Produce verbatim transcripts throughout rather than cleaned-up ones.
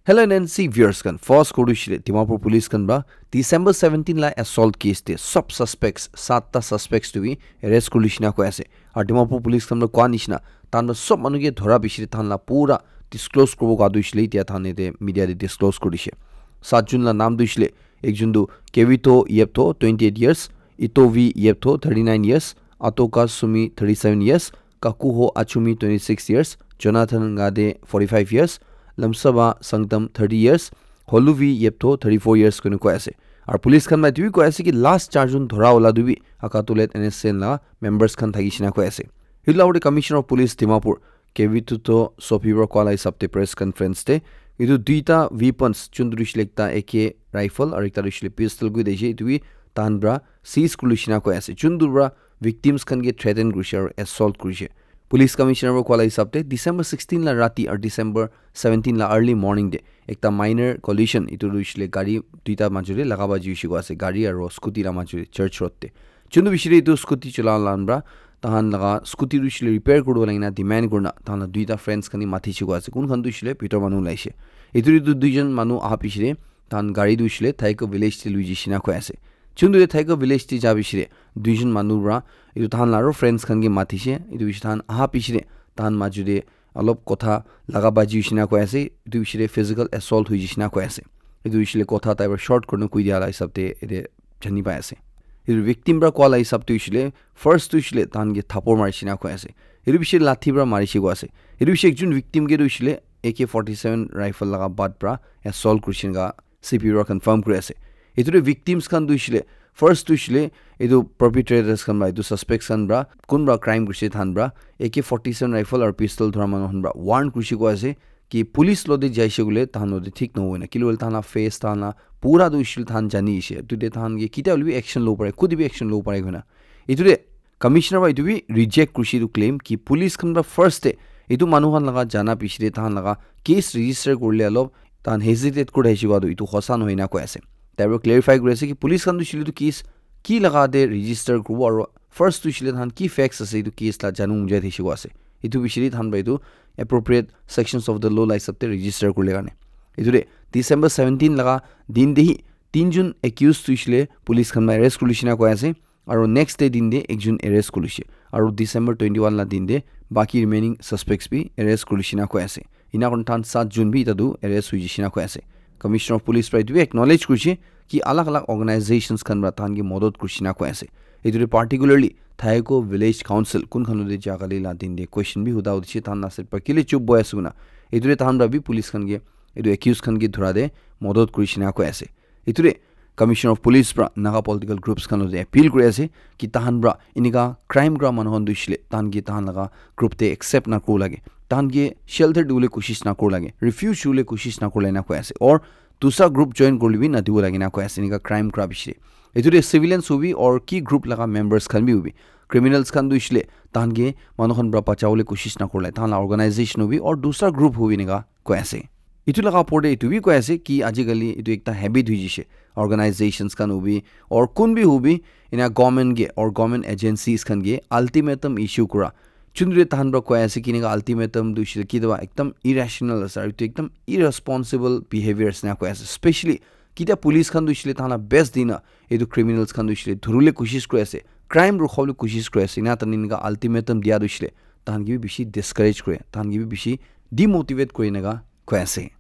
Hello N N C viewers khan, first kuru shile Dimapur police khan ba December seventeen la assault case te sub suspects, satta suspects tu bi arrest kuru shina koi ase. Aru Dimapur police khan ba kwa nishina, tan ba sob manu ke dhora bishire tan la pura disclose kubo ga du shile tia tan te media te disclose kuru she. Sat jun la nam du shile, ekjun tu Kevito Yeptho, twenty-eight years, Itovi Yeptho, thirty-nine years, Atoka Sumi, thirty-seven years, Kakuho Achumi, twenty-six years, Jonathan Ngade, forty-five years, Lamsaba Sangtam, thirty years, Holuvi Yeptho, thirty-four years kunu koi ase. Aru police khan ba etu bi koi ase ki last charjun dhora wala tu bi Akatulet N S C N la members khan thaki shina koi ase. Hitu la Commissioner of Police Dimapur, Kevito to Sopi para kwa la hisab te press conference te, etu duita weapons, chun tu shile ekta A K rifle aru ekta tu shile pistol gui de je, etu bi tan bra seize kulu shina koi ase. Chun tu bra victims khan ke threaten kurishe aru assault kurishe. Police Commissioner para kwa la hisab te December sixteen la rati aru December seventeen la early morning te ekta minor collision, etu tu shile gari duita majure laga baji bishi koi ase, gari aru scooty la majure church road te. Chun tu bishire etu scooty chola lan bra tahan laga scooty tu shile repair kuru lagina demand kurna tahan la duita friends khan ni mati shi koi ase. Kun khan tu shile pitor manu laishe. Etu tu duijon manu aha bishire tahan gari tu shile Thaiko village te lui ji shina koi ase. Chun tu Thaiko village te ja bishire duijon manu bra etu tahan la aro friends khan ke mati she. Etu bishi tahan aha bishire tahan maju de alop kotha laga baji shina koi ase. Etu bishire physical assault hui ji shina koi ase. Etu bishile kotha tai para short kurna kui dia la hisab te ete jani pai ase. Etu victim para kwa la hisab tu shile first tu shile tahan ke thapor mari shina koi ase. Etu bishile lathi para mari shi koi ase. Etu bishile ekjun victim ke tu shile A K forty-seven rifle laga bat para assault kurishin ka C P para confirm kuri ase. Etu te victims khan tu shile first tu shile etu perpetrators khan ba etu suspects khan bra kun bra crime kurishe than bra A K forty-seven rifle aru pistol dhora manu khan bra warn kurishe koi ase ki police lo de jaishe gule tahan lo de thik nohoi na. Kile gule tahan la face, tahan la pura tu shile tahan jani ishe. Etu te tahan ke kitia hole bi action lo pare, khudi bi action lo pare koi na. Etu te Commissioner ba etu bi reject kurishe etu claim ki police khan ba first te etu manu khan laga jana piche te tahan laga case register kurile alop tahan hesitate kuri thakishe koi tu etu hosa nohoi na koi ase. Tai para clarify kuri ase ki police khan tu shile tu case ki laga te register kuribo aru first tu shile tahan ki facts ase etu case la janu mujai thakishe koi ase. Etu bishi tahan ba etu appropriate sections of the law la hisab te register kurile karne. Etu te December seventeen laga din te hi tinjun accused tu shile police khan ba arrest kuri shina koi ase. Aru next day din te ekjun arrest kurishe. Aru December twenty-one la din te baki remaining suspects bi arrest kuri shina koi ase. Ina kon than sat jun bi etu tu arrest hui ji shina koi ase. Commissioner of Police para etu bi acknowledge kurishe ki alag alag organizations khan para tahan ke modot kuri shina koi ase. Etu te particularly Thaiko Village Council kun khan te jaga le la din te question bi huda udishe tahan la set pa kile chup boi ase kuna. Etu te tahan para bi police khan ke etu accused khan ke dhura te modot kuri shina koi ase. Etu te Commissioner of Police para Naga political groups khan lote appeal kuri ase ki tahan para enika crime kura manu khan tu shile tahan ke tahan laga group te accept na kuru lage, tahan ke shelter dibole koshish na kuru lage, refuge dibole koshish na kuru lage na koi ase, or dusra group join kurle bi na dibo lage na koi ase enika crime kura bishi te. Etu te civilians hobi or ki group laga members khan bi hobi, criminals khan tu shile tahan ke manu khan para bachabole koshish na kuru lage, tahan la organization hobi or dusra group hobi enika koi ase. Etu laga opor te etu bi koi ase ki ajikali etu ekta habit hoi jishe, organizations khan hobi or kun bi hobi ena government ke or government agencies khan ke ultimatum issue kura. Chundre tahan para koi ase ki enika ultimatum tu shile ki dwa ekdam irrational ase aru etu ekdam irresponsible behavior ase na koi ase. Especially kitia police khan tu shile tahan la best dina etu criminals khan tu shile dhurule koshish kuri ase, crime rukhabole koshish kuri ase, ena tahan enika ultimatum dia tu shile tahan ke bi bishi discourage kure, tahan ke bi bishi demotivate kure enika koi ase.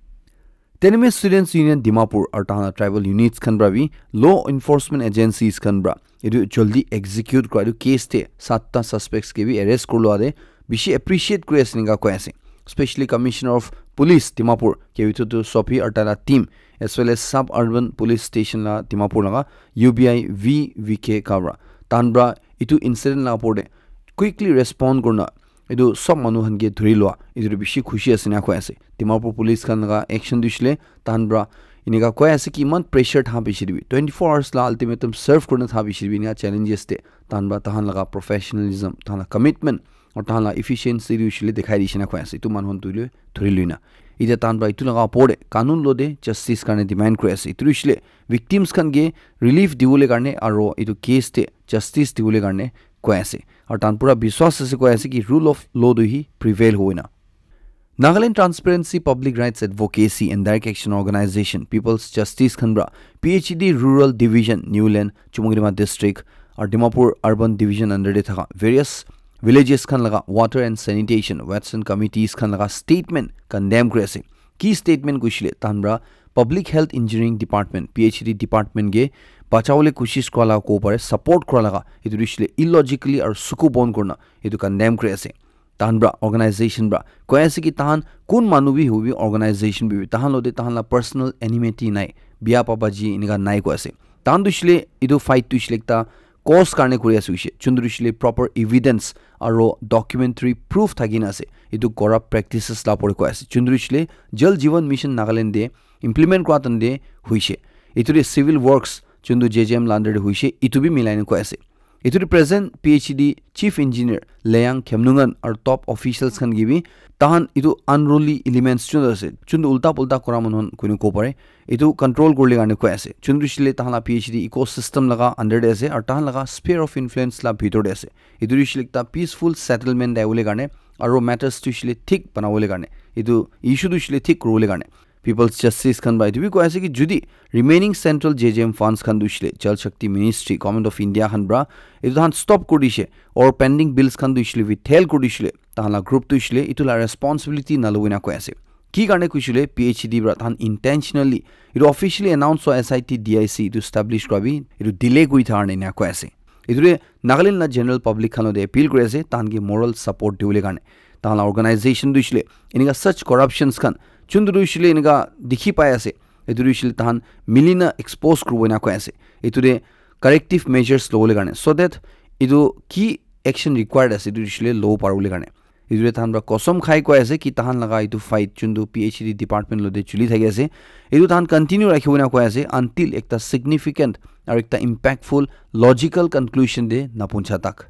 Teneme Students Union Dimapur aru tahan la tribal units khan para bi law enforcement agencies khan para etu jaldi execute kura etu case te satta suspects ke bi arrest kurlua te bishi appreciate kuri ase enika koi ase. Especially Commissioner of Police Dimapur Kevithoto Sopi aru taila team as well as Sub Urban Police Station la Dimapur laga U B I V V K ka para tahan para etu incident la opor te quickly respond kurna etu sob manu khan ke dhuri lua, etu tu bishi khushi ase na koi ase. Dimapur police khan laga action tu shile tahan para enika koi ase ki iman pressure tha bishi dibi, twenty-four hours la ultimatum serve kurna tha bishi dibi, enika challenges te tahan para tahan laga professionalism, tahan la commitment aru tahan la efficiency tu shile dikhai dishi na koi ase. Etu manu khan tu le dhuri luina etia tahan para etu laga opor te kanun lo te justice karne demand kuri ase. Etu tu shile victims khan ke relief dibole karne aru etu case te justice dibole karne koi ase. Aru tahan pura biswas ase koi ase ki rule of law tu hi prevail hoina. Nagaland Transparency, Public Rights Advocacy and Direct Action Organization, People's Justice khan pra P H E D Rural Division, Niuland, Chumoukedima District, aru Dimapur Urban Division under te thaka various villages khan laga water and sanitation, wetland committees khan laga statement condemn kuri ase. Ki statement kuishile tahan pra Public Health Engineering Department, P H E D department ke bachawole koshish kura laga kobo pare, support kura laga, etu hoishile illogically aru suku bon kurna etu condemn kuri ase. Tahan pra organization pra koi ase ki tahan kun manu bi hobi, organization bi hobi, tahan lode tahan la personal enmity nai, biya papa ji enika nai koi ase. Tahan tu hoishile etu fight tu hoishile ekta cause karne kuri ase hoishe, chuntu hoishile proper evidence aro documentary proof thaki na ase. Etu corrupt practices la pore koi ase, chuntu hoishile Jal Jeevan Mission Nagaland de implement kura tan de hoishe. Etu de civil works chuntu J J M la under de hoishe, etu bi milai na koi ase. Etu de present P H E D Chief Engineer Leyang Khemnungan aru top officials khan ke bi tahan etu unruly elements chuntu ase, chuntu ulta pulta kura manu khan koine kobo pare, etu control kuribole karne koi ase. Chuntu hoishile tahan la P H E D ecosystem laga under de ase aru tahan laga sphere of influence la bhitor de ase. Etu hoishile ekta peaceful settlement dai bole karne aru matters tu hoishile thik bana bole karne, etu issue tu hoishile thik kuribole karne People's Justice khan pra etu bi koi ase ki jodi remaining central J J M funds khan tu hoishile Jal Shakti Ministry, Government of India khan pra etu tahan stop kuri dishe or pending bills khan tu hoishile withheld kuri dishile, tahan la group tu hoishile etu la responsibility nalobo ena koi ase. Ki karne kuishile P H E D pra tahan intentionally etu officially announce hua S I T D I C etu establish kura bi etu delay kuri thaka karne ena koi ase. Etu de Nagaland la general public khan lode appeal kuri ase, tahan ke moral support dibole karne. Tahan la organization tu hoishile enika such corruptions khan chuntu tu hoishile enika dikhi pai ase, etu tu hoishile tahan mili na expose kuribo ena koi ase. Etu de corrective measures lobole karne, so that etu ki action required ase etu hoishile lobo paribole karne. Etu de tahan pra kosam khai koi ase ki tahan laga etu fight chuntu P H E D department lode chuli thaki ase, etu tahan continue rakhibo ena koi ase until ekta significant aru ekta impactful logical conclusion de napuncha tak.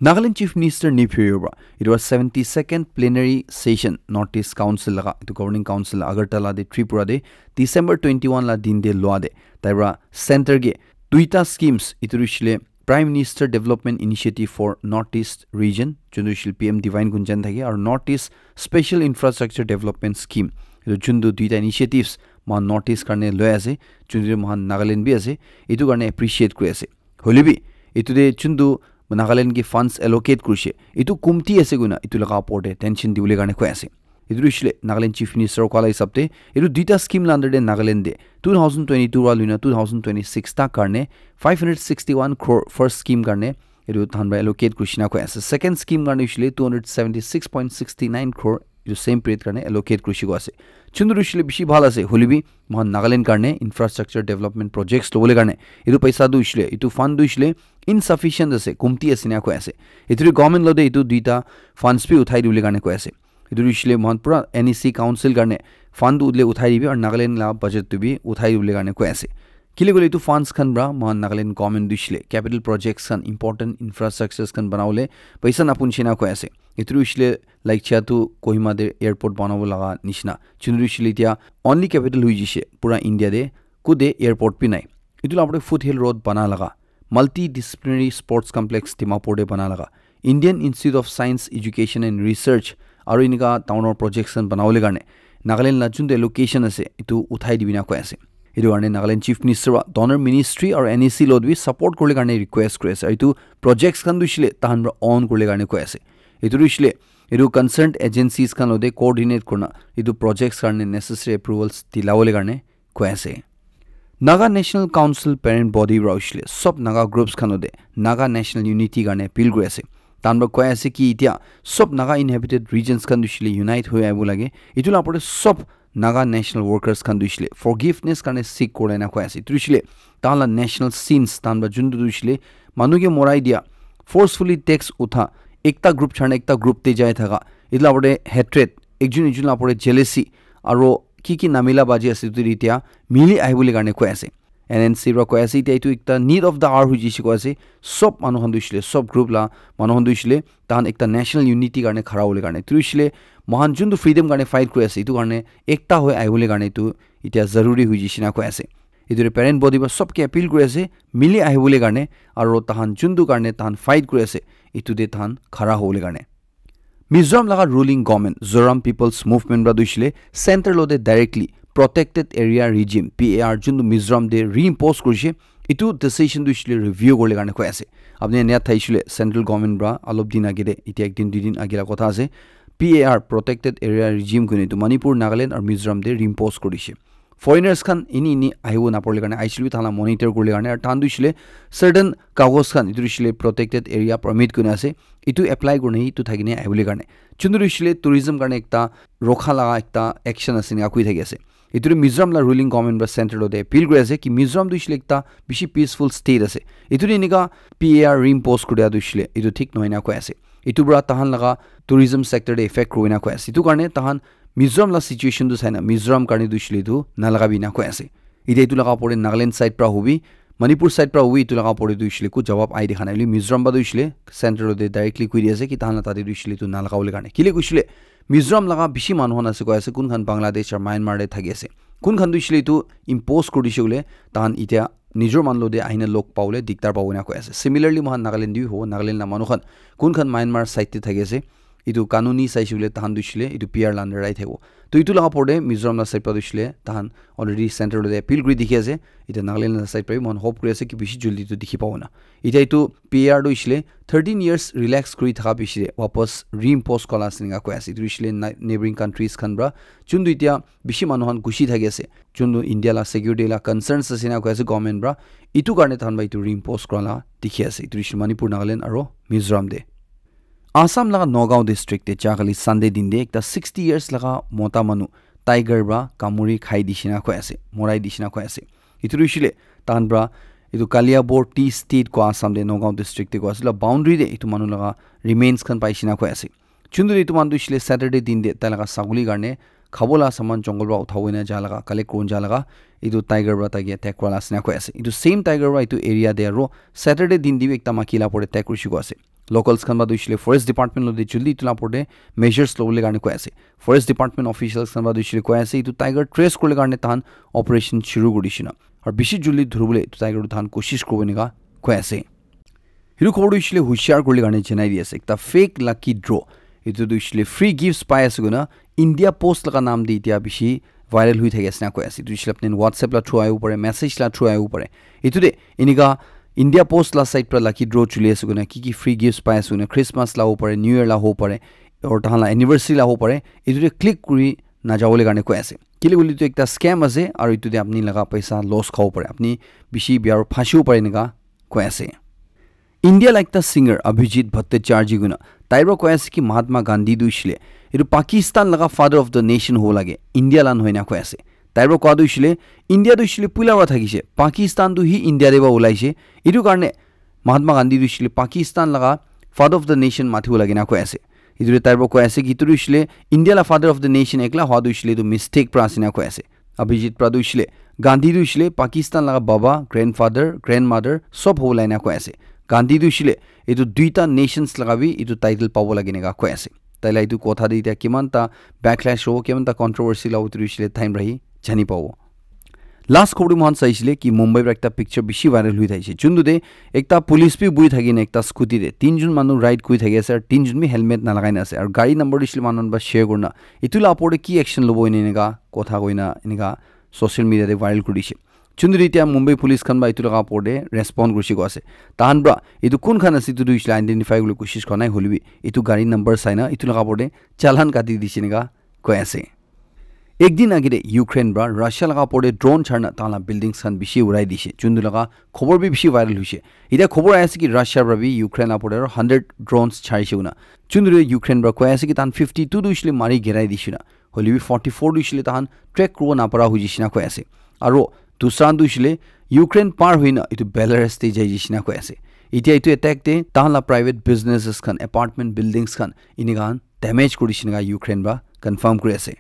Nagaland Chief Minister Neiphiu Rio pra etu pra seventy second plenary session North East Council laga, etu governing council la Agartala de Tripura de December twenty one la din de lua de, tai pra center ke duita schemes, etu hoishile Prime Minister Development Initiative for North East Region, chuntu hoishile P M Divine Gunjan thake, aru North East Special Infrastructure Development Scheme, etu chuntu duita initiatives mohan North East karne loi ase, chuntu mohan Nagaland bi ase, etu karne appreciate kuri ase. Hoile bi etu de chuntu Nagaland ke funds allocate kurishe, etu kumti ase koina etu laga opor de attention dibole karne koi ase. Etu tu hoishile Nagaland Chief Minister koa la hisab te, etu duita scheme la under de Nagaland de two thousand twenty two wa luina two thousand twenty six tak karne five hundred sixty one crore first scheme karne etu tahan pra allocate kurishina koi ase. Second scheme karne hoishile two hundred seventy six point sixty nine crore etu same period karne allocate kurishi koi ase. Chuntu tu hoishile bishi bhal ase, hoile bi mohan Nagaland karne infrastructure development projects lobole karne etu paisa tu hoishile, etu fund tu hoishile insufficient ase, kumti ase ena koi ase. Etu tu government lode etu duita funds bi uthai dibole karne koi ase. Etu tu hoishile mohan pura N E C council karne fund tu uthai dibi aru Nagaland la budget tu bi uthai dibole karne koi ase. Kile koile etu funds khan pra mohan Nagaland government tu hoishile capital projects khan, important infrastructures khan banabole paisa napunche na koi ase. Etu tu hoishile like cha tu Kohima de airport banabo laga nishina. Chuntu hoishile etia only capital hoi jishe pura India de, kude airport bi nai. Etu la opor de foothill road bana laga, multidisciplinary sports complex Dimapur de bana laga, Indian Institute of Science, Education and Research, aru enika town or projects khan banabole karne Nagaland la chuntu allocation ase, etu uthai dibi na koi ase. Etu karne Nagaland Chief Minister wa donor ministry aru N E C lode bi support kuribole karne request kuri ase. Aru etu projects khan tu hoishile tahan pra on kuribole karne koi ase. Etu tu hoishile etu concerned agencies khan lode coordinate kurina etu projects karne necessary approvals dilabole karne koi ase. Naga National Council parent body pra hoishile sob Naga groups khan lode Naga National Unity karne appeal kuri ase. Tahan pra koi ase ki etia sob Naga inhabited regions khan tu hoishile unite hoi ahibo lage. Etu la opor de sob Naga national workers khan tu hoishile forgiveness karne seek kore na koi ase. Etu hoishile tahan la national sins, tahan pra juntu tu hoishile manu ke morai dia, forcefully tax utha, ekta group chhorna ekta group te jai thaka, etu la opor de hatred, ekjun ekjun la opor de jealousy, aru ki ki namila baji ase etu de etia mili ahibole karne koi ase. N N C pra koi ase, etia etu ekta need of the hour hoi jishe koi ase. Sob manu khan tu hoishile, sob group la manu khan tu hoishile, tahan ekta national unity karne khara hole karne, tu hoishile mohan juntu freedom karne fight kuri ase, etu karne ekta hoi ahibole karne etu etia zaruri hoi jishe na koi ase. Etu de parent body pra sob ke appeal kuri ase, mili ahibole karne, aru tahan juntu karne tahan fight kuri ase, etu de tahan khara hobole karne. Mizoram laga ruling government, Zoram People's Movement para tu hoishile center lo te directly protected area regime, P A R, juntu Mizoram te reimpose kurishe, itu decision tu hoishile review kurle karne koi ase. Apni enia thaishile central government para alop din age te, itia ek din dui din age la kotha ase, P A R, protected area regime, kuni tu Manipur, Nagaland aru Mizoram te reimpose kurishe. Foreigners khan ini ini ahibo naporle karne, aishile bi tahan la monitor kurle karne, aru tahan tu hoishile certain kagos khan, itu hoishile protected area permit kuni ase, itu apply kurne itu thakine ahibole karne. Juntu hoishile tourism karne ekta rokha laga ekta action ase ena koi thaki ase. Itu Mizoram la ruling government para center lo te appeal kuri ase ki Mizoram tu hoishile ekta bishi peaceful state ase. Itu enika P A R reimpose kuri dia tu hoishile itu thik nohoi na koi ase. Itu para tahan laga tourism sector te effect kuri na koi ase. Itu karne tahan Mizoram la situation tu saina, Mizoram karne tu hoishile tu nalaga bi na koi ase. Ite itu laga opor te Nagaland side pra hobi, Manipur side pra hobi, itu laga opor te tu hoishile ku jawab ai dikha nai. Mizoram pra tu hoishile center te directly koi di ase ki tahan la tate tu hoishile tu nalaga bole karne. Kile hoishile Mizoram laga bishi manu khan ase koi ase, kun khan Bangladesh aru Myanmar te thaki ase. Kun khan tu hoishile tu impose kuri dishe bole tahan itia nijor manu lo te ahina log pabole diktar pabo ena koi ase. Similarly, mohan Nagaland te bi hobo, Nagaland la manu khan kun khan Myanmar side te thaki ase, itu kanuni saishe bole tahan tu hoishile itu P R la under te thakibo. To itu laga opor te Mizoram la side pra tu hoishile tahan already center lo te appeal kuri dikhi ase. Ite Nagaland la side pra bi mohan hope kuri ase ki bishi joldi tu dikhi pabo na. Ite itu P R tu hoishile thirteen years relax kuri thaka piche wapas reimpose kura la ase ena koi ase. Itu hoishile na-, neighboring countries khan pra juntu itia bishi manu khan khushi thaki ase, juntu India la security la concerns ase ena koi ase government pra, itu karne tahan pra itu reimpose kura la dikhi ase. Itu hoishile Manipur, Nagaland aru Mizoram te. Assam laga Nagaon district te jakali Sunday din te ekta sixty years laga mota manu tiger pra kamuri khai dishe ena koi ase, morai dishe ena koi ase. Itu hoishile tahan pra itu Kaliabor tea estate ko Assam te Nagaon district te ko ase la boundary te itu manu laga remains khan paishe ena koi ase. Juntu itu manu tu hoishile Saturday din te tai laga saguli karne khabo la saman jungle pra uthabo ena ja laga, collect kuribole ja laga, itu tiger pra tai ke attack kura la ase ena koi ase. Itu same tiger pra itu area te aru Saturday din te bi ekta maki la opor te attack kurishe koi ase. Locals khan pra tu hoishile forest department lo te joldi itu la opor te measures lobole karne koi ase. Forest department officials khan pra tu hoishile koi ase itu tiger trace kuribole karne tahan operation shuru kuri dishe na. Aru bishi joldi dhuribole itu tiger tu tahan koshish kuribo ena koi ase. Hitu khobor tu hoishile hushiar kuribole karne janai di ase. Ekta fake lucky draw. Itu tu hoishile free gifts pai ase koina India Post laga naam te itia bishi viral hui thaki ase ena koi ase. Itu hoishile apni WhatsApp la through ahibo pare, message la through ahibo pare. Itu te enika India Post la side pra lucky draw chuli ase koina ki ki free gifts pai ase koina Christmas la hobo pare, New Year la hobo pare, or tahan la anniversary la hobo pare. Itu te click kuri najabole karne koi ase. Kile koile itu ekta scam ase aru itu te apni laga paisa loss khabo pare. Apni bishi biya aru phasibo pare ena koi ase. India la ekta singer Abhijit Bhattacharjee koina tai pra koi ase ki Mahatma Gandhi tu hoishile itu Pakistan laga father of the nation hobo lage, India la nohoi ena koi ase. Tai pra koa tu hoishile India tu hoishile puila pra thakishe, Pakistan tu hi India te pra ulaishe. Itu karne Mahatma Gandhi tu hoishile Pakistan laga father of the nation mathibo lage ena koi ase. Itu te tai pra koi ase ki itu tu hoishile India la father of the nation ekla hoa tu hoishile itu mistake pra ase ena koi ase. Abhijit pra tu hoishile Gandhi tu hoishile Pakistan laga baba, grandfather, grandmother sob hobo la ena koi ase. Gandhi tu hoishile itu duita nations laga bi itu title pabo lage ena koi ase. Tai la itu kotha te itia kiman ta backlash hobo, kiman ta controversy labo itu hoishile time pra hi jani pabo. Last khobor tu mohan saisile ki Mumbai pra ekta picture bishi viral hui thaishe. Juntu te ekta police bi buhi thaki na ekta scooty te tinjun manu ride kuri thaki ase aru tinjun bi helmet nalagai na ase. Aru gari number tu hoishile mohan pra share kurina itu la opor te ki action lobo ena ena kotha koina ena social media te viral kuri dishe. Juntu te itia Mumbai police khan pra itu laga opor te respond kurishe koi ase. Tahan pra itu kun khan ase itu tu hoishile identify kuribole koshish kura nai, hoilebi itu gari number sai na itu laga opor te challan kati dishe ena koi ase. Ek din age te Ukraine pra Russia laga opor te drone charina tahan la buildings khan bishi urai dishe. Juntu laga khobor bi bishi viral hoishe. Itia khobor ahi ase ki Russia pra bi Ukraine la opor te aru hundred drones charishe koina. Juntu te Ukraine pra koi ase ki tahan fifty two tu hoishile mari girai dishe na. Hoilebi forty four tu hoishile tahan track kuribo napara hoi jishe na koi ase. Aru dusra tu hoishile Ukraine par hoina itu Belarus te jai jishe na koi ase. Itia itu attack te tahan la private businesses khan, apartment buildings khan, ena khan damage kuri dishe ena Ukraine pra confirm kuri ase.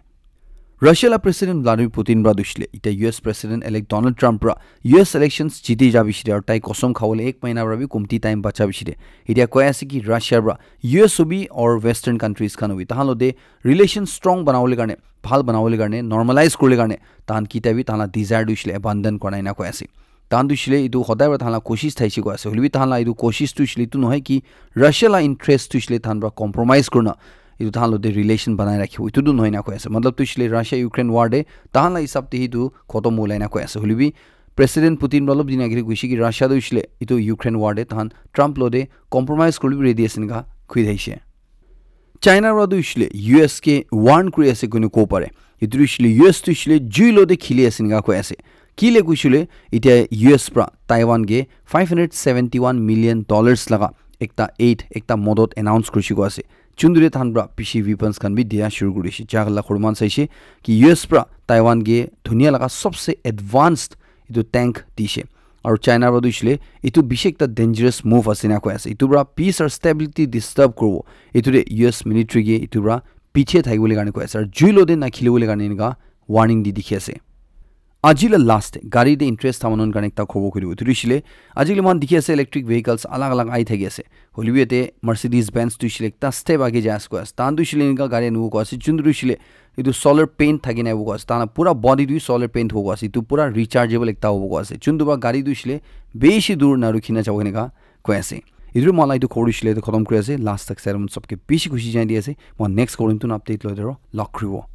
Russia la President Vladimir Putin pra tu hoishile itia U S President elect Donald Trump pra U S elections jiti ja piche te aru tai kosam khabole ek mahina pra bi kumti time bacha piche te itia koi ase ki Russia pra U S hobi or Western countries khan hobi tahan lo te relation strong banabole karne, bhal banabole karne, normalize kuribole karne tahan kitia bi tahan la desire tu hoishile abandon kura nai ena koi ase. Tahan tu hoishile itu hodai pra tahan la koshish thaishe koi ase. Hoilebi tahan la itu koshish tu hoishile itu nohoi ki Russia la interest tu hoishile tahan pra compromise kurina etu tahan lo de relation banai rakhibo, etu tu nohoi na koi ase. Matlab tu hoishe le Russia Ukraine war de tahan la hisab te hi tu khotom ulai na koi ase. Hoile bi President Putin pra olop din agere koishe ki Russia tu hoishe le etu Ukraine war de tahan Trump lo de compromise kuri bi ready ase enika koi thaishe. China pra tu hoishe le U S ke warn kuri ase koina kobo pare. Etu tu hoishe le U S tu hoishe le jui lo de khili ase enika koi ase. Kile koishe le etia U S pra Taiwan ke five hundred seventy one million dollars laga ekta aid, ekta modot announce kurishe koi ase. Chundu de tahan pra bishi weapons khan bi dia shuru kurishe. Jaga la khorman saishe ki U S pra Taiwan ke dunia laga sobse advanced etu tank dishe. Aru China pra tu hoishe le etu bishi ekta dangerous move ase enika koi ase. Etu pra peace aru stability disturb kuribo. Etu de U S military ke etu pra piche thaki bole karne koi ase. Aru jui lo de na khili bole karne enika warning di dikhi ase. Aji la last gari de interest tha manu karne ekta khobo kuri. Etu hoishe le aji le man dikhi ase electric vehicles alag alag ai thaki ase. Hoile bi ete Mercedes Benz tu hoishe le ekta step age jai ase koi ase. Tahan tu hoishe le enika gari anibo koi ase. Chundu tu hoishe le etu solar paint thaki na hobo koi ase. Tahan pura body tu solar paint hobo koi ase. Etu pura rechargeable ekta hobo koi ase. Chundu pra gari tu hoishe le bishi dur na rukhi na jabo enika koi ase. Etu moi la etu khobor hoishe le etu khotom kuri ase. Last tak sare mon sobke bishi khushi janai di ase. Moi next khobor tu update loi dero log kuribo.